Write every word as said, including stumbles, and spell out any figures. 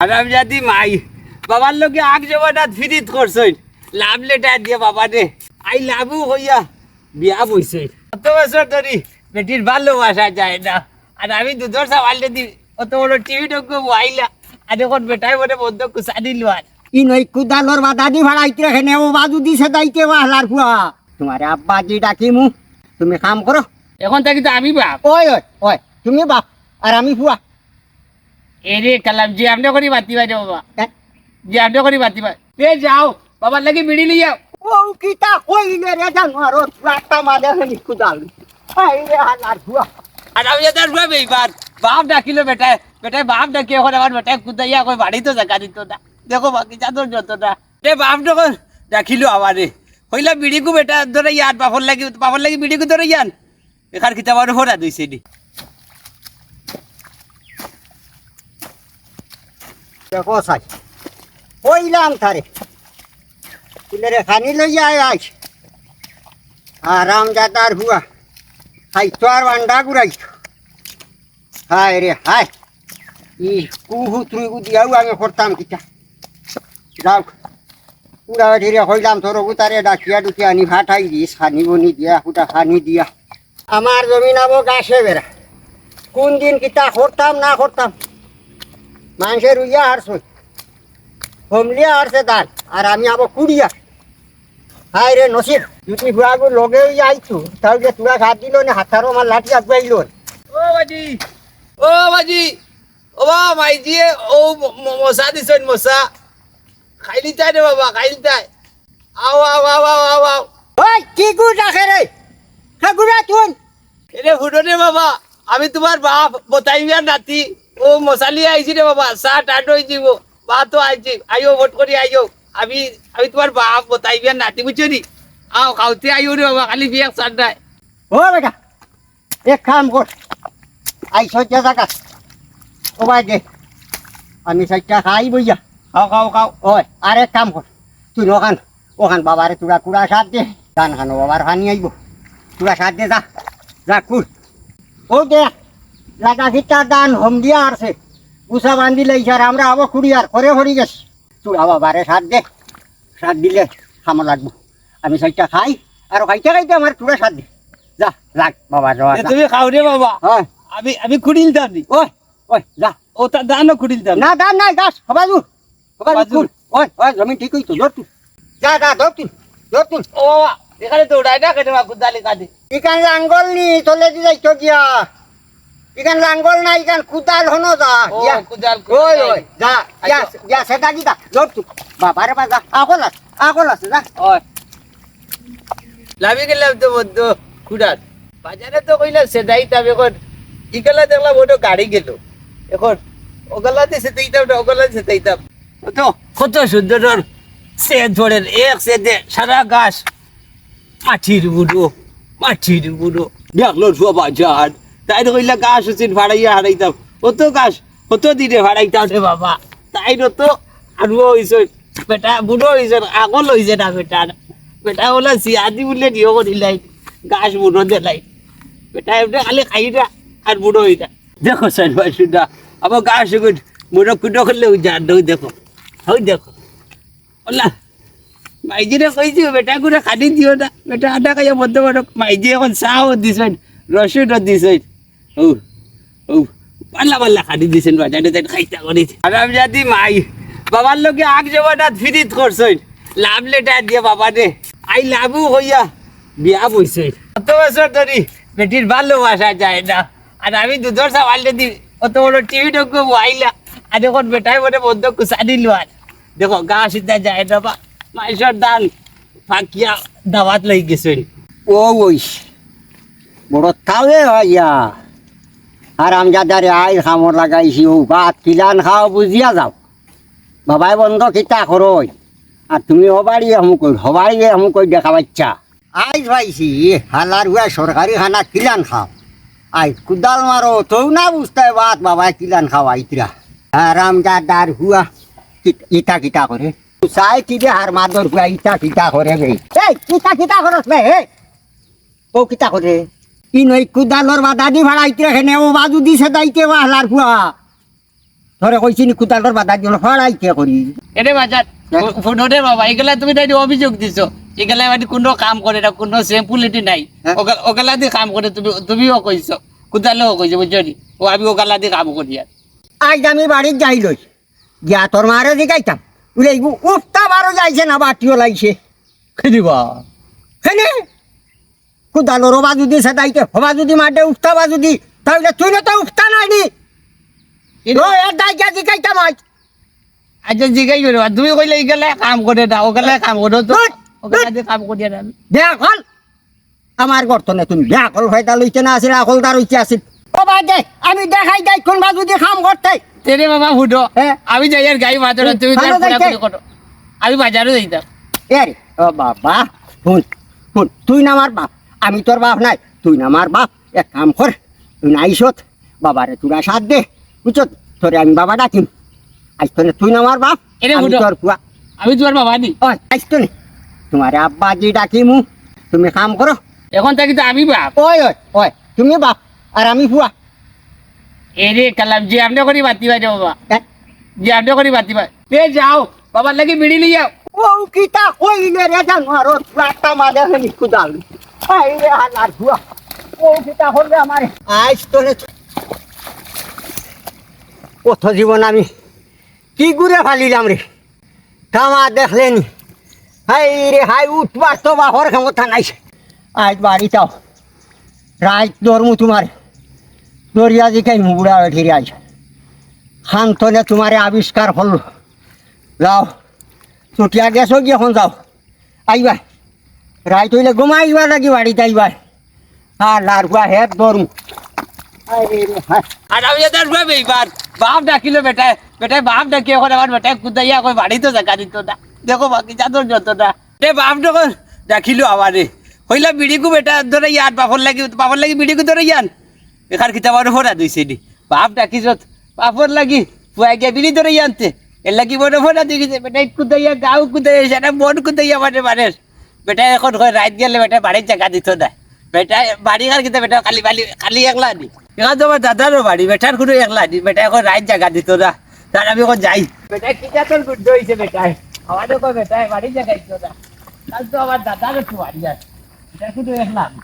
হারামজাদি মাই, বাবার লগে আগ জমানাত ফিরিত করছইন, লাভ লেটার দিয়া বাবারে, আই লাভু কইয়া বিয়া বইছইন। অত বছর ধরি বেটির ভালোবাসা যায় না, আর আমি দুধর সাবালটা দি অত বড় টিভি টঙ্ক বইলা, আর এখন বেটায় মনে বন্ধ কুচা দিল আর। ই নই কুদালর বাধা দি ফাড়াইতে কেনে, ও বাজু দিছে দাইতে বাহলার ফুয়া। তোমারে আব্বা দি ডাকিমু, তুমি কাম করো। এখন থাকি তো আমি বাপ। ওই, ওই, ওই, তুমি বাপ, আর আমি ফুয়া। এরে কালাম, যে আপনি করি বাতি বাজে বাবা। হ্যাঁ? যে আপনি করি বাতি বাজে। এ যাও, বাবার লাগি বিড়ি লিয়াও। ও কিতা কইলে রে জানোয়ার, ও ফুয়াটা মাঝে খালি কুদাল। এই রে হালার ফুয়া। আর আমি এটার ফুয়া বেইমান। বাপ ডাকিল বেটায়, বেটায় বাপ ডাকি এখন আমার বেটায় কুদাইয়া কই বাড়ি তো জাগা দিত না। দেখো বাকি চাদর যত না। এ বাপ যখন ডাকিল আমারে, কইলা বিড়িগু বেটা ধরে ইয়ান, বাপর লাগি, বাপর লাগি বিড়িগু ধরে ইয়ান। এখান কিতাবার ফোরা দইছে নি। দেখো সাই, কইলাম তারে, তুলে রে খানি লইয়া আয় আইস। আরাম জাদার হুয়া, খাইতো আর বান্ডা ঘুরাইতো। হায় রে হায়, ই কুহুত্রুইগু দিয়াও আমি করতাম কিতা। যাও, পুরা ধীরে কইলাম তোর অগুতারে ডাকিয়া ডুকিয়া আনি ফাটাই দিস, খানি বনি দিয়া, ফুটা খানি দিয়া। আমার জমিন আবো গাছে বেড়া। কোন দিন কিতা করতাম না করতাম। মানষে রুইয়া হারছে, হমলিয়া হারছে ধান, আর আমি আবো কুড়িয়া। হায় রে নসিব, যদি ফুয়াগু লগে অইয়া আইতো, তাহলে তোরা সাথ দিল না, হাতারো আমার লাঠি আগুয়াইল। ও বাজি, ও বাজি, ও বা মাইজিয়ে, ও ম-, ম-, মশা দিছইন, মশা। খাইলিতায় রে বাবা, খাইলিতায়। আও, আও, আও, আও, আও, আও। ওই, কি গুড় রাখে রে? খা গুড়া তুই। এরে হুনো রে বাবা, আমি তোমার বাপ, বতাই মিয়ার নাতি। ও মশালি আইছি রে বাবা, চা টাট হয়ে যাব। বা তো আইছি, আইও ভোট করি আইও। আমি, আমি তোমার বাপ, বতাই মিয়ার নাতি, বুঝছো নি? আও, খাওতে আইও রে বাবা, খালি বিয়ে সার নাই। ও বেটা, এক কাম কর, আইসো যে জাগা, ও ভাই দে, আমি সাইডটা খাই বইয়া। খাও, খাও, খাও। ওই, আর এক কাম কর, তুই ওখান, ওখান বাবারে তোরা কুড়া সাত দে, ধান খানো বাবার পানি আইব, তোরা সাত দে যা, যা কুল। ও দে, লাগা কিতা ধান হম দিয়া আরছে, উষা বান্ধিলে ইশার আমরা আবো কুড়ি আর করে হরি গেছ। তোরা বাবারে সাত দে, সাত দিলে খামো লাগবো। আমি সাইডটা খাই, আর খাইতে খাইতে আমার তোরা সাত দে। যা, লাগ বাবা, যা, এ, যা। তুমি খাও রে বাবা। হ্যাঁ। আমি, আমি খুঁড়িলতাম নি। ওই, ওই, যা। ও, তা ধানও খুঁড়িলতাম। না, ধান নাই, গাছ, হবাজু। হবাজু, হবাজু। খুঁড়। ওই, ওই, জমিন ঠিক হইতো, ধর তুই। যা, যা, ধর তুই, ধর তুই। ও বাবা, এখানে দৌড়ায় না কেন বা কুদালি কাঁধে? ইখান লাঙ্গল নি, তলে দি যাইতো গিয়া। ইখান লাঙ্গল না, ইখান কুদাল হনো যা। ও, ইয়া। কুদাল, ওই, কুদাল। ওই, যা, আচ্ছা। ইয়া, ইয়া, সেটা কি দা? ধর তুই। বাবা রে বাবা, যা। আকল আছে, আকল আছে, যা। ওই। লাভি গেলাম তো বন্ধু, কুদাল। বাজারে তো কইলা সেটাই দাম এখন। ইখালা দেখলাম ওটা গাড়ি গেল। এখন ওখালাতে সেটাই দাম না, ওখালাতে সেটাই দাম। তো কত সুন্দর সেদ ধরের, এক সেদে সারা গাছ। মাটির বুড়ো, মাটির বুড়ো। দেখলো সব বাজার। তাই তো কইলা গাছ উচিত ফাড়াইয়া হারাইতাম। অত গাছ, কত দিনে ফাড়াইতাম রে বাবা। তাই তো আর ও হইছে, বেটা বুড়ো হইছে, আগল হইছে না বেটা। বেটা বলে সিয়াদি বলে নিয়ে করিলাই, গাছ বুড়ো দিলাই। বেটা এমনি খালি খাই না, আর বুড়ো হই না। দেখো সাইড ভাই শুধু, আবার গাছ গুড, বুড়ো কুটো করলে ওই জান, ওই দেখো, ওই দেখো। ওলা, মাইজিরে কইছি, বেটা করে খানি দিও না। বেটা আটা খাইয়া বন্ধ করো। মাইজি এখন চাও দিছইন, রসুনও দিছইন। ও, ও, পাল্লা পাল্লা খানি দিছইন, বাজারে যাই খাইতা করি। আর আমি যদি মাই, বাবার লগে আগ জমানাত ফিরিত করছইন, লাভ লেটার দিয়ে বাবা রে, আই লাভু হইয়া বিয়া বইছইন। কত বছর ধরি বেটির ভালোবাসা যায় না। আর আমি দুধর সাবালটা দি অত বড় টিভি টঙ্ক বইলা, আর এখন বেটায় মনে বন্ধ কুচা দিল আর। দেখো, গা সিদ্ধা যায় না বা, মাইসর ধান ফাকিয়া দাওয়াত লই গেছইন। ও ওই, বড় তাওয়ে হইয়া, আর আমজাদারে আইল খামর লাগাইছি, ও ভাত কিলান খাও বুঝিয়া যাও। বাবায় বন্ধ কিতা করই, আর তুমি হবাড়িয়ে হমুকই, হবাড়িয়ে হমুকই দেখা বাচ্চা। আইজ পাইছি, হালার হুয়া সরকারি খানা কিলান খাও। আইজ কুদাল মারো, তৌ না বুঝতে বাত বাবায় কিলান খাও আইতরা। হারামজাদার হুয়া, কিত-, ইতা কিতা করে? চাই কি রে হার মাদর হুয়া, ইতা কিতা করে বে? এই, ইতা কিতা করস বে, এই? ও কিতা করে? ই নই কুদালর বাধা দি ফাড়াইতে হেনে, ও বাজু দিছে দাইতে বা হালার হুয়া। তোরে কইছি নি কুদালর বাদার জন্য ফাড়াই কে করি? এরে বাজার, হ্যাঁ? ফু-, ফুটো রে বাবা, এগুলা তুমি তাই অভিযোগ দিছো। এগুলা মানে কোনো কাম করে না, কোনো সেম্পুলিটি নাই। হ্যাঁ? ওগা-, ওগুলা দিয়ে কাম করে তুমি, তুমিও কইছো, কুদালেও কইছো, বুঝছো নি? ও আমি ওগুলা দিয়ে কাম করি আর। আজ আমি বাড়িত যাই লই, গিয়া তোর মারে জিগাইতাম, বুলে, "ইগু উফতা বারো যাইছে না, বাটিও লাইছে।" কি দিবা? কেনে? কুদালর ওবা যদি সেদাইতে, হবা যদি মাঠে উফতা বা যদি, তাহলে তুই না তো উফতা নাই নি। কিন্তু ও, এর দায় গিয়া জিগাইতাম আজ। আচ্ছা, জিগাই করো, আর তুমি কইলে ইগুলা কাম করে না, ওগুলা কাম করো তো, ধুর, ওগুলা ধুর। দিয়ে কাম করি আর আমি। বেয়াকল, আমার গর্ত নে তুমি বেয়াকল ফায়দা লইতে না আসিল, আকলদার হইতে আসিল। ও বাদ দে, আমি দেখাই দেয় কোনবা যদি কাম করতে। তেরে বাবা ফুটো, হ্যাঁ? আমি যাই আর গাই বাজারে, তুমি ভালো তার পুরা যাইতে। করে করো। আমি বাজারে যাইতাম। এ রে, ও বাবা, হুন, হুন, তুই না আমার বাপ, আমি তোর বাপ নাই, তুই না আমার বাপ, এক কাম কর, তুই না আইসত, বাবারে তোরা সাথ দে, বুঝছত? তোরে আমি বাবা ডাকিম। আইস তো নে, তুই না আমার বাপ, এরে আমি ফুটো। তোর পুয়া। আমি তোমার বাবা নি। ওই, আইস তো নে। তোমারে আব্বা জি ডাকিমু, তুমি কাম করো। এখন থাকি তো আমি বাপ। ওই, ওই, ওই, তুমি বাপ, আর আমি পুয়া। এরে কালাম, যে আপনি করি বাতি বাজে বাবা। হ্যাঁ? যে আপনি করি বাতি বাজে। এ যাও, বাবার লাগি বিড়ি নিয়ে যাও। ও কিতা কইলে রে জানো, আর ও একটা মাঝে হয়নি কুদাল। এই রে হালার পুয়া। ও কিতা করবে আমারে? আইস তো নে। কত জীবন আমি কি ঘুরে ফালিলাম রে, কামা দেখলে নি। হাই রে হাই, উঠবার তো বাপর ক্ষমতা নাই। আজ বাড়ি যাও, রাইত ধরমু তোমার, দরিয়া দিকে মুগুড়া উঠি আজ। খান্তনে তোমারে আবিষ্কার করলো। যাও, ছুটিয়া গেছো কি এখন যাও। আইবা। রাইত হইলে ঘুমাইবা লাগি বাড়িত আইবা। আর লার গুয়া হেত ধরমু। আরে রে, হ্যাঁ। আর আমি এটার গুয়া বেইমান। বাপ ডাকিলো বেটায়। বেটায় বাপ ডাকি এখন আমার বেটায় কুদাইয়া কই বাড়িত জাগা দিত না। দেখো বাকি চাদর যত না। এ বাপ যখন ডাকিলো আমারে। কইলা বিড়িগু বেটা ধরে ইয়ার বাপর লাগি, বাপর লাগি বিড়িগু ধরে ইয়ান। এখান কিতা বারো ফোরা দিছে নি। বাপ ডাকি যত, বাপর লাগি, পুয়া গিয়া বিড়ি ধরে ইয়ানতে। এর লাগি বড় ফোরা দিয়ে গেছে, বেটায় কুদাইয়া, গাও কুদাইয়া, সারা বন কুদাইয়া মানে মানে। বেটায় এখন কয় রাইত গেলে বেটায় বাড়িত জাগা দিত না। বেটায় বাড়ি আর কিতা বেটা খালি বালি, খালি একলা নি। এখান তো আমার দাদারও বাড়ি, বেটার কোনো একলা নি। বেটায় এখন রাইত জাগা দিত না। তার আমি এখন যাই। বেটায় কিতা তোর গুড হইছে বেটায়। আমারে কয় বেটায় বাড়িত জাগা দিত না। কাল তো আমার দাদারও একটু বাড়ি আছে। বেটার কোনো একলা নি।